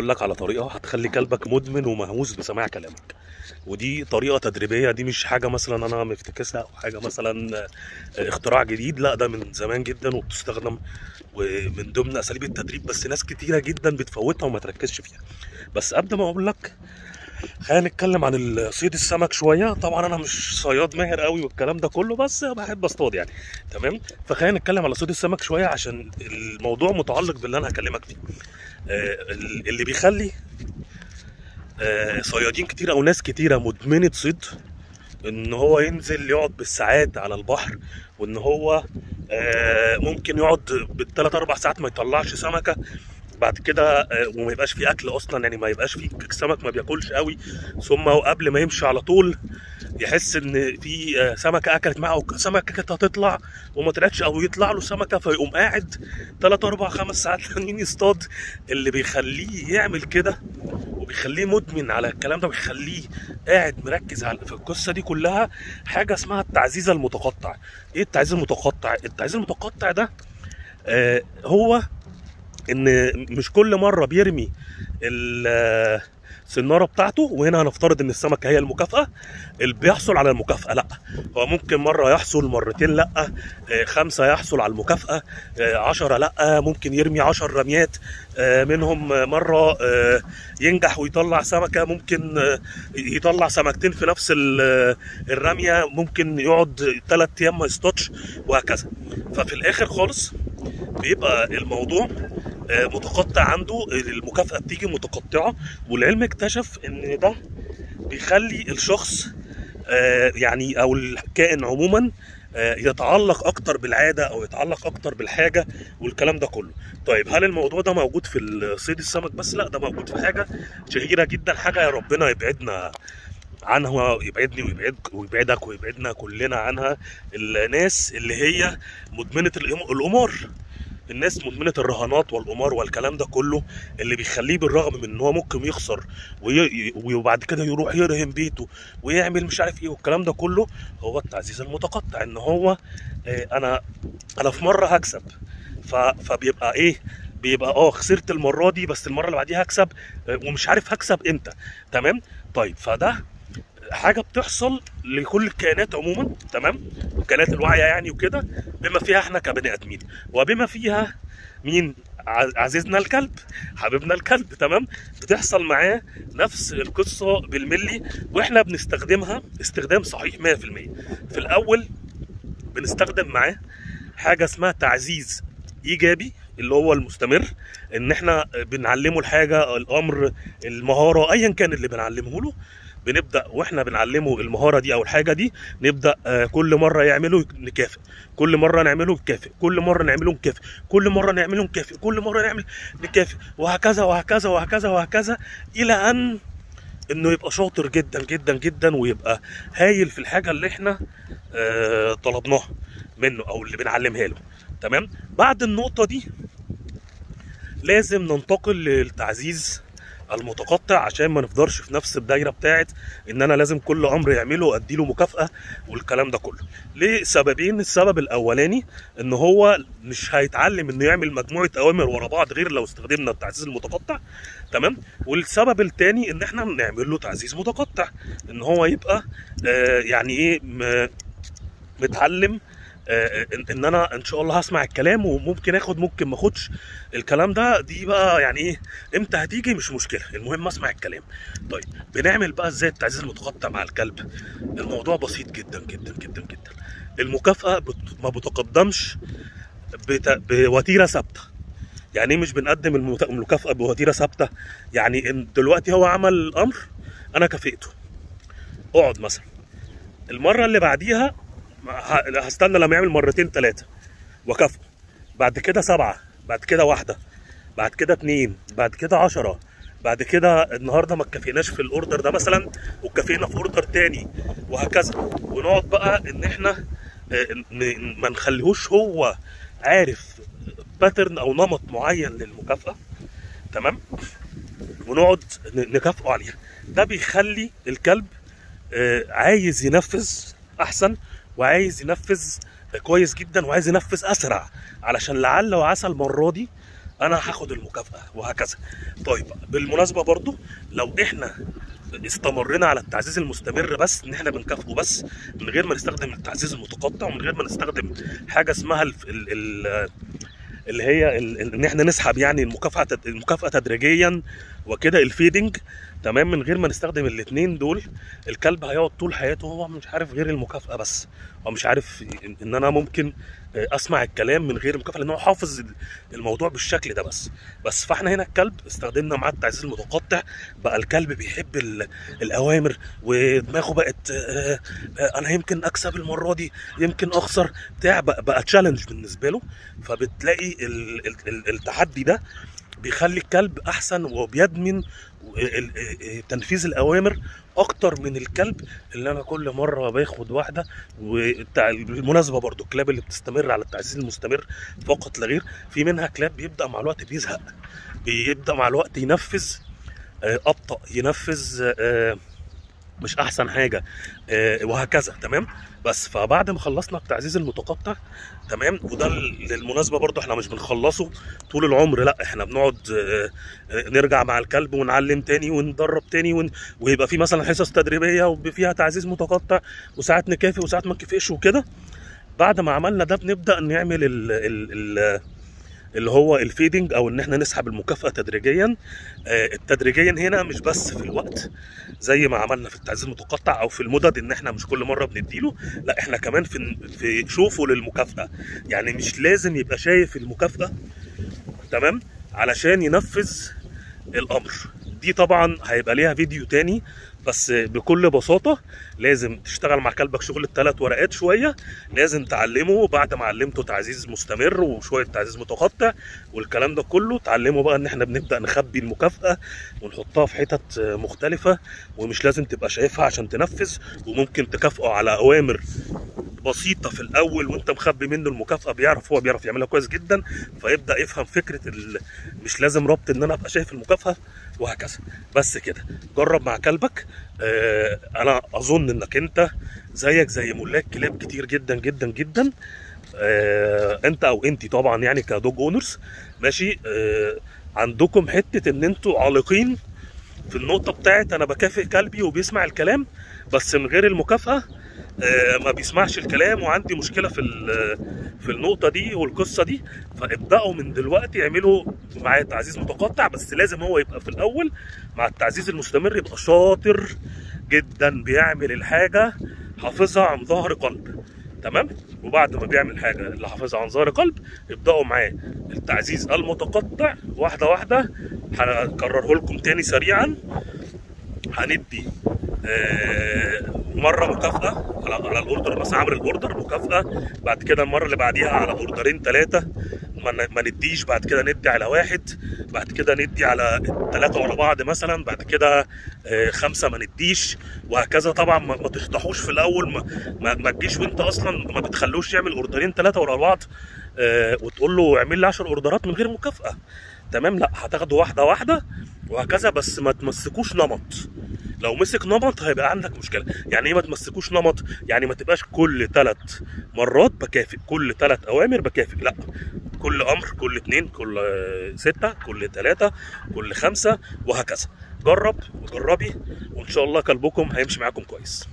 هقول لك على طريقه هتخلي كلبك مدمن ومهووس بسماع كلامك. ودي طريقه تدريبية، دي مش حاجة مثلا انا مفتكسها او حاجة مثلا اختراع جديد، لا ده من زمان جدا وبتستخدم ومن ضمن اساليب التدريب، بس ناس كتيرة جدا بتفوتها وما تركزش فيها. بس قبل ما اقول لك خلينا نتكلم عن صيد السمك شوية. طبعا انا مش صياد ماهر قوي والكلام ده كله، بس بحب اصطاد يعني، تمام. فخلينا نتكلم على صيد السمك شوية عشان الموضوع متعلق باللي انا هكلمك فيه. اللي بيخلي صيادين كتير او ناس كتيرة مدمنه صيد ان هو ينزل يقعد بالساعات على البحر، وان هو ممكن يقعد بالثلاث اربع ساعات ما يطلعش سمكة بعد كده، وما يبقاش فيه اكل اصلا، يعني ما يبقاش فيه سمك، ما بياكلش قوي. ثم وقبل ما يمشي على طول يحس ان في سمكة اكلت معه، او سمكة كانت هتطلع وما طلعتش، او يطلع له سمكة، فيقوم قاعد 3 4 5 ساعات تانيين يصطاد. اللي بيخليه يعمل كده وبيخليه مدمن على الكلام ده وبيخليه قاعد مركز على في القصة دي كلها حاجة اسمها التعزيز المتقطع. ايه التعزيز المتقطع؟ التعزيز المتقطع ده هو ان مش كل مرة بيرمي السناره بتاعته، وهنا هنفترض ان السمكة هي المكافاة اللي بيحصل على المكافاة، لا هو ممكن مرة يحصل، مرتين لا، 5 يحصل على المكافاة، 10 لا، ممكن يرمي 10 رميات منهم مرة ينجح ويطلع سمكة، ممكن يطلع سمكتين في نفس الرمية، ممكن يقعد 3 ايام ما يصطادش، وهكذا. ففي الاخر خالص بيبقى الموضوع متقطع عنده، المكافأة بتيجي متقطعة. والعلم اكتشف ان ده بيخلي الشخص يعني او الكائن عموما يتعلق اكتر بالعادة او يتعلق اكتر بالحاجة والكلام ده كله. طيب هل الموضوع ده موجود في صيد السمك بس؟ لا، ده موجود في حاجة شهيرة جدا، حاجة يا ربنا يبعدنا عنها، يبعدني ويبعدك ويبعدنا كلنا عنها، الناس اللي هي مدمنة القمار، الناس مدمنة الرهانات والقمار والكلام ده كله، اللي بيخليه بالرغم من ان هو ممكن يخسر وبعد كده يروح يرهن بيته ويعمل مش عارف ايه والكلام ده كله، هو التعزيز المتقطع. ان هو انا في مرة هكسب، فبيبقى ايه، بيبقى خسرت المرة دي بس المرة اللي بعديها هكسب، ومش عارف هكسب امتى، تمام. طيب فده حاجة بتحصل لكل الكائنات عموما، تمام، الكائنات الواعية يعني وكده، بما فيها احنا كبني ادمين، وبما فيها مين؟ عزيزنا الكلب، حبيبنا الكلب، تمام. بتحصل معاه نفس القصة بالملي، واحنا بنستخدمها استخدام صحيح 100%. في الاول بنستخدم معاه حاجة اسمها تعزيز ايجابي اللي هو المستمر، ان احنا بنعلمه الحاجة، الامر، المهارة، ايا كان اللي بنعلمه له، بنبدا واحنا بنعلمه المهارة دي او الحاجة دي، نبدا كل مرة يعمله نكافئ، كل مرة نعمله نكافئ، كل مرة نعمله نكافئ، كل مرة نعمله نكافئ، كل مرة نعمل نكافئ، وهكذا وهكذا وهكذا وهكذا، الى ان انه يبقى شاطر جدا جدا جدا ويبقى هايل في الحاجة اللي احنا طلبناها منه او اللي بنعلمها له، تمام. بعد النقطة دي لازم ننتقل للتعزيز المتقطع عشان ما نفضلش في نفس الدايرة بتاعت ان انا لازم كل امر يعمله اديله مكافاة والكلام ده كله، لسببين. السبب الاولاني ان هو مش هيتعلم انه يعمل مجموعة اوامر ورا بعض غير لو استخدمنا التعزيز المتقطع، تمام. والسبب الثاني ان احنا نعمل له تعزيز متقطع، ان هو يبقى يعني ايه، متعلم ان انا ان شاء الله هسمع الكلام وممكن اخد ممكن ما اخدش الكلام ده، دي بقى يعني ايه امتى هتيجي مش مشكلة، المهم اسمع الكلام. طيب بنعمل بقى ازاي التعزيز المتقطع مع الكلب؟ الموضوع بسيط جدا جدا جدا جدا. المكافاة ما بتقدمش بوتيره ثابتة. يعني ايه مش بنقدم المكافاة بوتيره ثابتة؟ يعني ان دلوقتي هو عمل الامر انا كافئته، اقعد مثلا، المرة اللي بعديها هستنى لما يعمل مرتين 3 واكافئه، بعد كده 7، بعد كده 1، بعد كده 2، بعد كده 10، بعد كده النهارده ما اتكافئناش في ال order ده مثلا واتكافئنا في order تاني، وهكذا. ونقعد بقى ان احنا ما نخليهوش هو عارف pattern او نمط معين للمكافاه، تمام، ونقعد نكافئه عليها. ده بيخلي الكلب عايز ينفذ احسن، وعايز ينفذ كويس جدا، وعايز ينفذ اسرع، علشان لعل وعسى المرة دي انا هاخد المكافاة وهكذا. طيب بالمناسبة برضو لو احنا استمرينا على التعزيز المستمر بس، ان احنا بنكافئه بس من غير ما نستخدم التعزيز المتقطع، ومن غير ما نستخدم حاجة اسمها اللي هي ان احنا نسحب يعني المكافاة تدريجيا وكده، ال fading، تمام، من غير ما نستخدم الاثنين دول، الكلب هيقعد طول حياته هو مش عارف غير المكافاة بس، هو مش عارف ان انا ممكن اسمع الكلام من غير مكافاة، لان هو حافظ الموضوع بالشكل ده بس. فاحنا هنا الكلب استخدمنا معاه التعزيز المتقطع، بقى الكلب بيحب الاوامر، ودماغه بقت انا يمكن اكسب المرة دي، يمكن اخسر، بتاع، بقى challenge بالنسبة له. فبتلاقي التحدي ده بيخلي الكلب احسن، وبيدمن تنفيذ الاوامر اكتر من الكلب اللي انا كل مرة باخد واحدة. وبالمناسبة برضو الكلاب اللي بتستمر على التعزيز المستمر فقط لا غير، في منها كلاب بيبدا مع الوقت بيزهق، بيبدا مع الوقت ينفذ ابطا، ينفذ مش احسن حاجة، وهكذا، تمام. بس فبعد ما خلصنا التعزيز المتقطع، تمام، وده للمناسبه برضو احنا مش بنخلصه طول العمر، لا احنا بنقعد نرجع مع الكلب ونعلم تاني وندرب تاني، ويبقى في مثلا حصص تدريبية وفيها تعزيز متقطع، وساعات نكافئ وساعات ما نكافئش وكده. بعد ما عملنا ده بنبدا نعمل ال اللي هو ال fading، او ان احنا نسحب المكافأة تدريجيا. التدريجيا هنا مش بس في الوقت زي ما عملنا في التعزيز المتقطع او في المدد، ان احنا مش كل مرة بنديله، لا احنا كمان في شوفه للمكافأة، يعني مش لازم يبقى شايف المكافأة، تمام، علشان ينفذ الامر. دي طبعا هيبقى ليها فيديو تاني، بس بكل بساطة لازم تشتغل مع كلبك شغل الثلاث ورقات شوية، لازم تعلمه بعد ما علمته تعزيز مستمر وشوية تعزيز متقطع والكلام ده كله، تعلمه بقى ان احنا بنبدأ نخبي المكافأة ونحطها في حتت مختلفة، ومش لازم تبقى شايفها عشان تنفذ، وممكن تكافئه على اوامر بسيطة في الاول وانت مخبي منه المكافأة، بيعرف، هو بيعرف يعملها كويس جدا، فيبدأ يفهم فكرة مش لازم ربط ان انا ابقى شايف المكافأة وهكذا. بس كده جرب مع كلبك. انا اظن انك انت زيك زي ملاك كلاب كتير جدا جدا جدا، انت او انتي طبعا يعني ك dog owners، ماشي، عندكم حتة ان انتوا عالقين في النقطة بتاعت انا بكافئ كلبي وبيسمع الكلام، بس من غير المكافأة ما بيسمعش الكلام، وعندي مشكلة في النقطة دي والقصه دي. فابداوا من دلوقتي اعملوا معاه تعزيز متقطع، بس لازم هو يبقى في الاول مع التعزيز المستمر يبقى شاطر جدا، بيعمل الحاجة حافظها عن ظهر قلب، تمام. وبعد ما بيعمل حاجة اللي حافظها عن ظهر قلب، ابداوا معاه التعزيز المتقطع واحدة واحدة. هكرره لكم تاني سريعا. هندي مرة مكافاة على ال order، مثلا عمل ال order مكافاة، بعد كده المرة اللي بعديها على اوردرين ثلاثة ما نديش، بعد كده ندي على واحد، بعد كده ندي على ثلاثة ورا بعض مثلا، بعد كده خمسة ما نديش، وهكذا. طبعا ما تشطحوش في الاول، ما تجيش وانت اصلا ما بتخلوش يعمل اوردرين ثلاثة ورا بعض وتقول له اعمل لي 10 اوردرات من غير مكافاة، تمام. لا، هتاخده واحدة واحدة وهكذا، بس ما تمسكوش نمط. لو مسك نمط هيبقى عندك مشكلة. يعني ايه ما تمسكوش نمط؟ يعني ما تبقاش كل 3 مرات بكافئ، كل 3 اوامر بكافئ، لا، كل امر، كل 2، كل 6، كل 3، كل 5، وهكذا. جرب وجربي، وان شاء الله كلبكم هيمشي معاكم كويس.